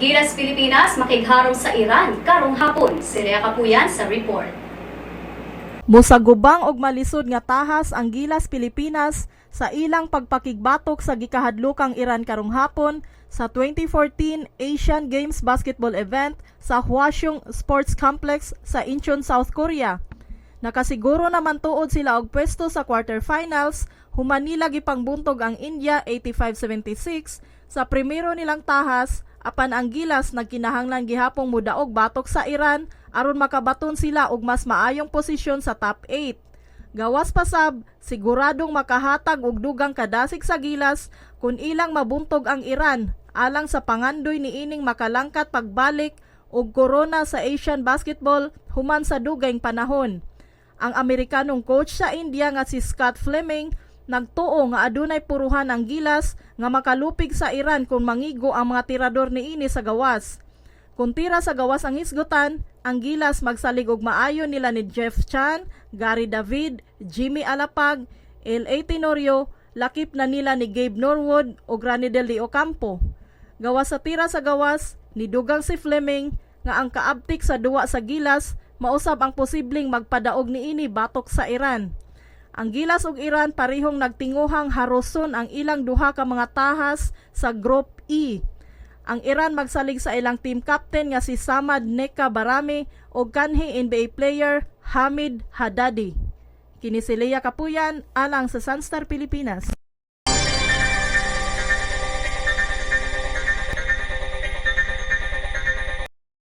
Gilas Pilipinas makigharong sa Iran karong hapon. Si Lea Kapuyan sa report. Mosagubang og malisod nga tahas ang Gilas Pilipinas sa ilang pagpakigbatok sa gikahadlokang Iran karong hapon sa 2014 Asian Games basketball event sa Hwaseong Sports Complex sa Incheon, South Korea. Nakasiguro naman tuod sila og pwesto sa quarterfinals human nila gipangbuntog ang India 85-76 sa primero nilang tahas, apan ang Gilas nagkinahanglan gihapong mudaog batok sa Iran aron makabaton sila og mas maayong posisyon sa top 8. Gawas pasab, siguradong makahatag og dugang kadasig sa Gilas kung ilang mabuntog ang Iran alang sa pangandoy niining makalangkat pagbalik og korona sa Asian basketball human sa dugayng panahon. Ang Amerikanong coach sa India nga si Scott Fleming nagtuo nga adunay puruhan ang Gilas nga makalupig sa Iran kung mangigo ang mga tirador niini sa gawas. Kung tira sa gawas ang hisgutan, ang Gilas magsalig og maayo nila ni Jeff Chan, Gary David, Jimmy Alapag, L.A. Tenorio, lakip na nila ni Gabe Norwood o Ranidel de Ocampo. Gawas sa tira sa gawas, nidugang si Fleming nga ang kaabtik sa duwa sa Gilas mausab ang posibleng magpadaog niini batok sa Iran. Ang Gilas ug Iran parehong nagtinguhang haruson ang ilang duha ka mga tahas sa Group E. Ang Iran magsalig sa ilang team captain nga si Samad Neka Barami ug kanhi NBA player Hamid Haddadi. Kini si Lea Kapuyan alang sa Sunstar Pilipinas.